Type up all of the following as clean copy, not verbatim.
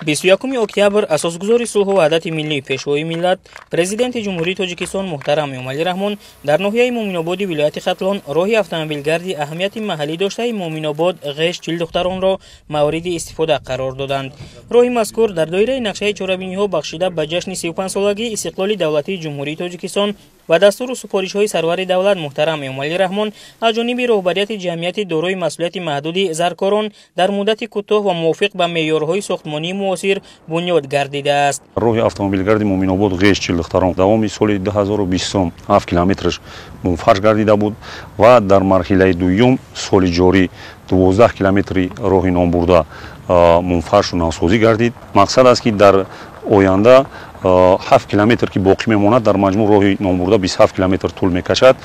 21 октябр асосгузори сулҳу ваҳдати миллӣ, пешвои миллат, президенти Ҷумҳурии Тоҷикистон муҳтарам Эмомалӣ Раҳмон дар ноҳияи Муъминободи вилояти Хатлон роҳи автомобилгарди аҳамияти маҳаллӣ доштаи Муъминобод Ғеш Чилдухтаронро мавриди истифода қарор доданд. Роҳи мазкур дар доираи нақшаи чорабиниҳо бахшида ба ҷашни 35-солагии истиқлоли давлатии Ҷумҳурии Тоҷикистон ва дастуру супоришҳои сарвари давлат муҳтарам Эмомалӣ Раҳмон аз ҷониби роҳбарияти ҷамъияти дорои масъулияти маҳдуди Заркорон дар муддати кӯтоҳ ва мувофиқ ба меъёрҳои сохтмонии муосир бунёд гардидааст. Роҳи автомобилгарди Муъминобод Ғеш Чилдухтарон давоми соли 2020 7 километраш мунфарш гардида буд ва дар марҳилаи дуюм соли ҷорӣ 12 километри роҳи номбурда мунфаршу навсозӣ гардид. Мақсад аст, ки дар оянда 7 километр ки боқӣ мемонад, дар маҷмӯъ роҳи номбурда 27 километр тӯл мекашад,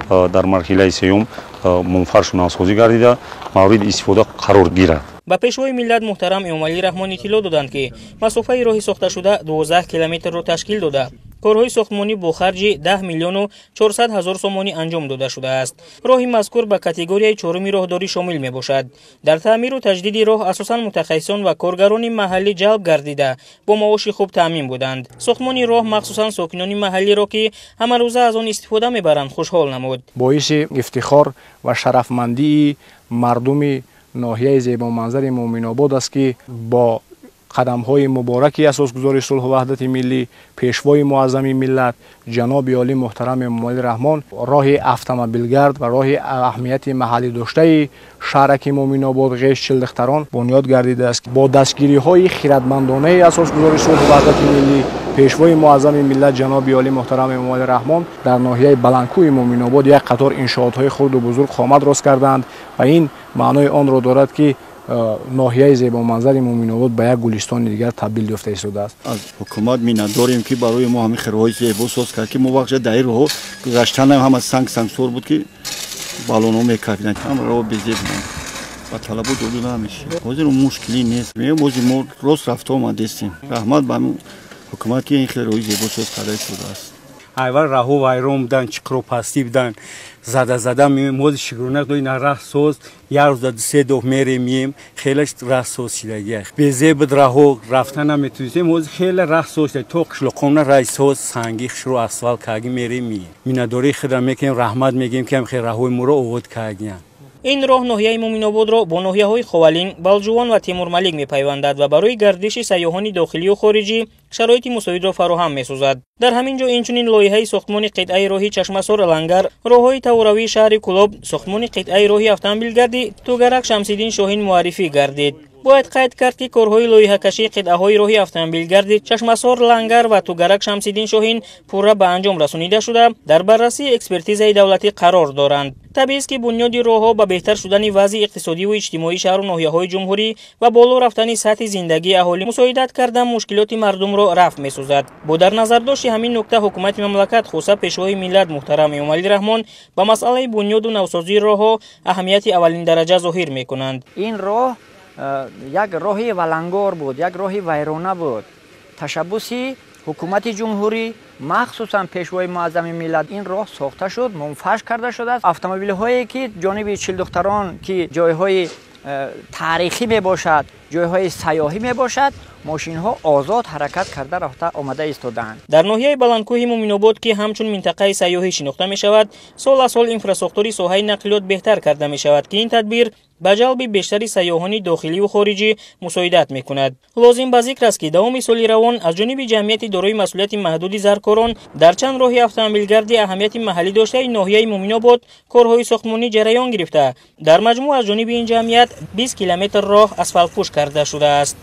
дар марҳилаи сеюм мунфаршу навсозӣ гардида мавриди истифода қарор гирад. Ба пешвои миллат муҳтарам Эмомалӣ Раҳмон иттилоъ доданд, ки масофаи роҳи сохташуда 12 километрро ташкил дода, корҳои сохтмонӣ бо харҷи 10 миллиону 400 ҳазор сомонӣ анҷом дода шудааст. Роҳи мазкур ба категорияи чоруми роҳдорӣ шомил мебошад. Дар таъмиру таҷдиди роҳ асосан мутахассисон ва коргарони маҳаллӣ ҷалб гардида, бо маоши хуб таъмин буданд. Сохтмони роҳ махсусан сокинони маҳаллиро, ки ҳамарӯза аз он истифода мебаранд, хушҳол намуд. Боиси ифтихор ва шарафмандии мардуми ноҳияи зебоманзари Муъминобод аст, ки бо қадамҳои мубораки асосгузори сулҳу ваҳдати миллӣ, пешвои муаззами миллат, ҷаноби олӣ муҳтарам Эмомалӣ Раҳмон роҳи автомобилгард ва роҳи аҳамияти маҳаллӣ доштаи шаҳраки Муъминобод Ғеш Чилдухтарон бунёд гардидааст. Бо дастгириҳои хиратмандонаи асосгузори сулҳу ваҳдати миллӣ, пешвои муаззами миллат, ҷаноби олӣ муҳтарам Эмомалӣ Раҳмон дар ноҳияи баландкӯҳи Муъминобод як қатор иншоотҳои хурду бузург қомат рост карданд ва ин маънои онро дорад, ки ноҳияи зебоманзари Муъминобод ба як гулистони дигар табдил ёфта истодааст. Аз ҳукумат миннатдорем, ки барои мо ҳамин роҳҳои зебо соз кард, ки мо вақте дар ин роҳҳо гузаштанам ҳама санг сангсор буд, ки балонҳо мекафиданд, ҳама роҳ безеб буд ва талабот дода намешид. Ҳозир мушкилӣ нест, меем, ҳозир мо рост рафта омадестем. Раҳмат ба ҳукумат, ки ин хел роҳи зебо соз карда истодааст. Айвар раҳо вайрон буданд, чиқру пастӣ буданд, зада зада меоем. Ҳозир шукрона ина раҳ соз, як рӯза ду-се доф мерем, мием, хеле раҳ соз шидагия. Безеб буд раҳо, рафта наметунистем. Ҳозир хеле раҳ соз шуда, то қишлоқомна раҳи соз, санги хушрӯ асфалт карги, мерем, мием. Миннатдории худро мекунем, раҳмат мегӯем, ки ҳам хел раҳои моро обод кардиянд. Ин роҳ ноҳияи Муъминободро бо ноҳияҳои Ховалинг, Балҷувон ва Темурмалик мепайвандад ва барои гардиши сайёҳони дохилию хориҷӣ шароити мусоидро фароҳам месозад. Дар ҳамин ҷо инчунин лоиҳаи сохтмони қитъаи роҳи Чашмасор Лангар, роҳҳои таворавии шаҳри Кӯлоб, сохтмони қитъаи роҳи автомобилгарди Тугарак Шамсиддин Шоҳин муаррифӣ гардид. Бояд қайд кард, ки корҳои лоиҳакашии қитъаҳои роҳи автомобилгарди Чашмасор Лангар ва Тугарак Шамсиддин Шоҳин пурра ба анҷом расонида шуда, дар баррасии экспертизаи давлатӣ қарор доранд. Табиист, ки бунёди роҳҳо ба беҳтар шудани вазъи иқтисодиву иҷтимоии шаҳру ноҳияҳои ҷумҳурӣ ва боло рафтани сатҳи зиндагии аҳолӣ мусоидат карда, мушкилоти мардумро рафъ месозад. Бо дар назардошти ҳамин нукта ҳукумати мамлакат, хусусан пешвои миллат муҳтарам Эмомалӣ Раҳмон ба масъалаи бунёду навсозии роҳҳо аҳамияти аввалиндараҷа зоҳир мекунанд. Ин роҳ як роҳи валангор буд, як роҳи вайрона буд. Ташаббуси ҳукумати ҷумҳурӣ, махсусан пешвои муаззами миллат, ин роҳ сохта шуд, мунфарш карда шудааст. Автомобилҳое, ки ҷониби Чилдухтарон, ки ҷойҳои таърихӣ мебошад, ҷойҳои сайёҳӣ мебошад, мошинҳо озод ҳаракат карда рафта омада истодаанд. Дар ноҳияи баландкӯҳи Муъминобод, ки ҳамчун минтақаи сайёҳӣ шинохта мешавад, сол аз сол инфрасохтори соҳаи нақлиёт беҳтар карда мешавад, ки ин тадбир ба ҷалби бештари сайёҳони дохиливу хориҷӣ мусоидат мекунад. Лозим ба зикр аст, ки давоми соли равон аз ҷониби ҷамъияти дорои масъулияти маҳдуди Заркорон дар чанд роҳи автомобилгарди аҳамияти маҳаллӣ доштаи ноҳияи Муъминобод корҳои сохтмонӣ ҷараён гирифта, дар маҷмӯъ аз ҷониби ин ҷамъият 20 километр роҳ асфалтпӯш карда шудааст.